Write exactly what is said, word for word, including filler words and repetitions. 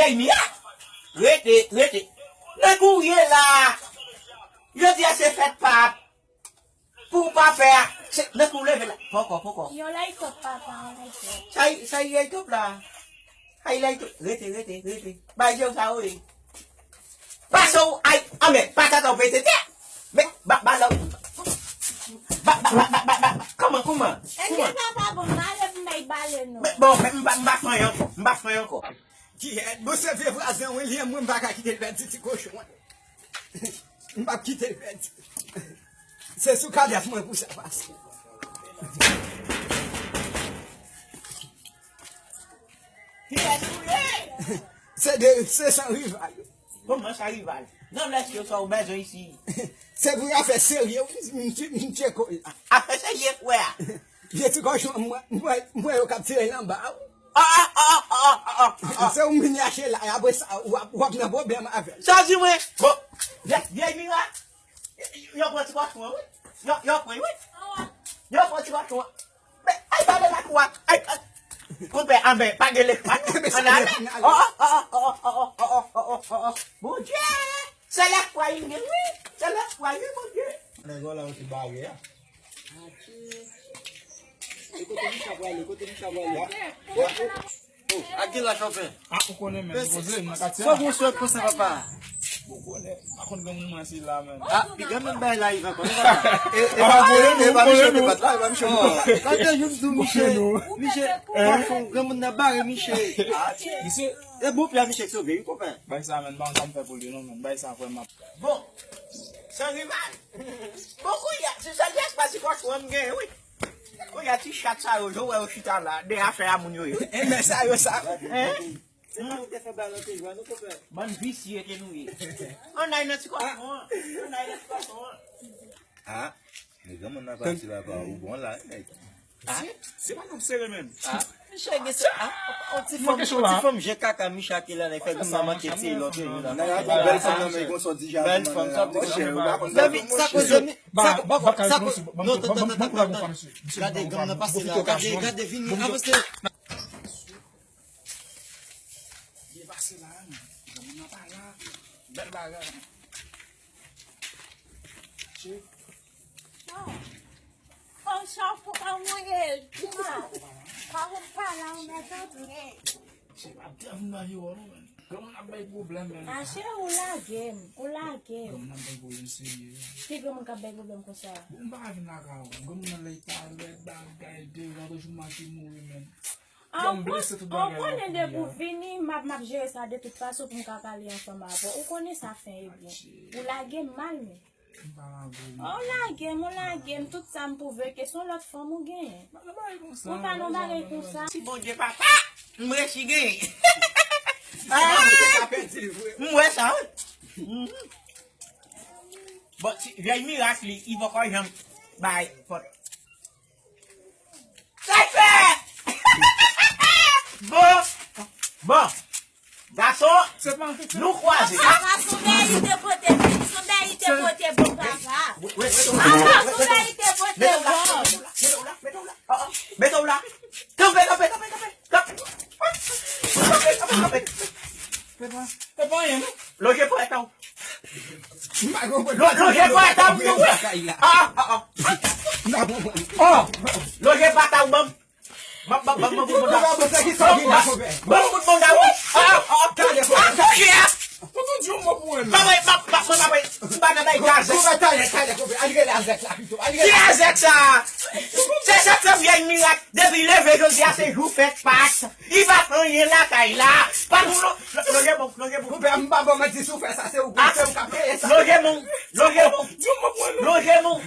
Ey, Mira! Rete, rete. Nan kou w ye la. Jodi a se fèt pa. Pou w pa fè a. Se, nan kou w leve la. Poko, poko. Yon light up, papa, yon light up. Sa y, sa y light up la. Ay, light up. Rete, rete, rete. Bay je w sa, wi. Pase w, ay, anmè, patata w pete tè. Men, ba, ba, la. Ba, ba, ba, ba, ba, ba. Kòman, kòman? Èske sa pa bon? M ale pou m bay bale non. Men, bon, men m pa, m pa fè ankò. M pa fè ankò. Kiyèt, bon, se vye vwazen wi, li an mwen, m pa ka kite l pèdi ti kochon an. M p ap kite l pèdi. Se sou kadèt mwen pou sa pase. Kiyès ou ye? Se de, se san rival. Kòman san rival? Non, lèske sa ou bezwen isi. Se pou afè serye, wi, m, m, m tcheke w la. Afè serye, frè a. Vye ti kòchon, mwen, mwen, mwen yo k ap tire l anba, wi. Ah, ah, ah, ah, ah, ah, ah. Se ou moun y achte la, apre sa, w ap, w ap nan pwoblèm avè l. Sa w di mwen? Bon, vye, vye Mira, yo pran ti kòchon an, wi. Yo, yo pran, wi. Yo pran ti kòchon an. Men, ay, pa de lakou a. Ay, ay. Konpè, anben, pa gen lekòl. Ann ale. Oh, oh, oh. Bondye! Se lèfwa li gen, wi. Se lèfwa li, Bondye. Nèg yo la, yo te bare a. E kote Micha pwale? Kote Micha pwale? Oh, oh, oh. Oh, ak gen la chanpè. Ah, ou konnen, men, poze, nan katye a. Sa bon swèt konsa, papa? Ou konnen, pa konn granmoun mwen se la, men. Ah, pi granmoun bay la, Ivan, konnen, papa. E, e pa, e pa Michel, e pa la, e pa Michel. Oh, gade youn di Michel. Michel, granmoun nan bare Michel. Ah, Michel. E bon, pi a Michel sove, wi, konpè. Bay sa, men, ban sa m fè pou li, non, men. Bay sa, frè m. Bon, san rival. Bon, kounye a, se sèl espas si kòchon an m genyen, wi. Kounye a, ti chat sa yo, jan w wè yo chita la, de afè a moun yo ye, wi. E men sa yo sa. Hein? Se pa ou te fè bal nan te jwa nou, konpè. Bann visye ke nou ye. Ann al nan ti kòchon an. Ann al nan ti kòchon an. Ah, men granmoun nan pase la pa ou bon la, nèg. Ah, se pa n ap sere menm. Ah. Michel gen se, ah, on ti fanm, on ti fanm jen kaka Michel ki la, nèg fè granmoun nan manke ti lòt yo la. Nan y ap bèl fanm nan men konsa di jan. Bèl fanm, sa te monchè, ou pa konn sa. Sa koze mi, sa ko-, sa ko-, non, tan, tan, tan, tan, tan. Gade granmoun nan pase la, gade, gade vini, avanse. Byen pase la, men. Granmoun nan pa la. Bèl bagay. Che. Oh. Oh, chapo pa mwen, Elvina. Pa konn pale, ou mèt antre. Che, pa t devan nan yo, non, men. Granmoun ap bay pwoblèm, men. Mache, ou lage m, ou lage m. Granmoun ap bay pwoblèm serye. Ki granmoun k ap bay pwoblèm konsa? Bon, m pa ka vin lakay ou. Granmoun nan lè talè bagay devan, toujou manke mouri, men. An, an konnen depi w vini, m ap, m ap jere sa de tout fason pou m ka pale ansanm avè w. Ou konnen sa fen e byen. Ou lage m mal, men. M pa lage w. Ou lage m, ou lage m. Tout sa m pwouve ke se yon lòt fanm ou genyen. Ou pa nan bagay konsa. Si Bondye papa, m resi genyen. Ah, m wè sa, wi. Mhm. Bon, si, vye mirak li, li poko janm bay fòt. Sa fè! Bon, bon, gason, nou kwaze. Papa, se yon bèl ide pote, se yon bèl ide pote bon papa. Papa, se yon bèl ide pote bon. Mete w la, mete w la, mete w la. Oh, oh, mete w la. Kanpe, kanpe, kanpe, kanpe. Kanpe, kanpe, kanpe. Fè pa, fè pa anyen, non. Lonje pòt ou. Lo-, lonje pòt ou, non. Ah, ah, ah. Oh, lonje pòt ou, ban m. Ban, ban, ban, ban, ban, ban. Ban m kout banda, wi. Ah, ah, ah. Lonje a. Mwen pa bay, pa, pa, mwen pa bay. M pa nan bay gazèk. Ki gazèk sa? Se sa k fè m vye mirak. Depi leve jodi a se jou fèt Pak. Li pa fè anyen lakay la. Pa pou lo-, lo-, lonje bon, lonje bon. Konpè, m pa ban manti, si w fè sa, se ou, se ou k ap peye sa. Lonje bon, lonje bon. Lonje bon.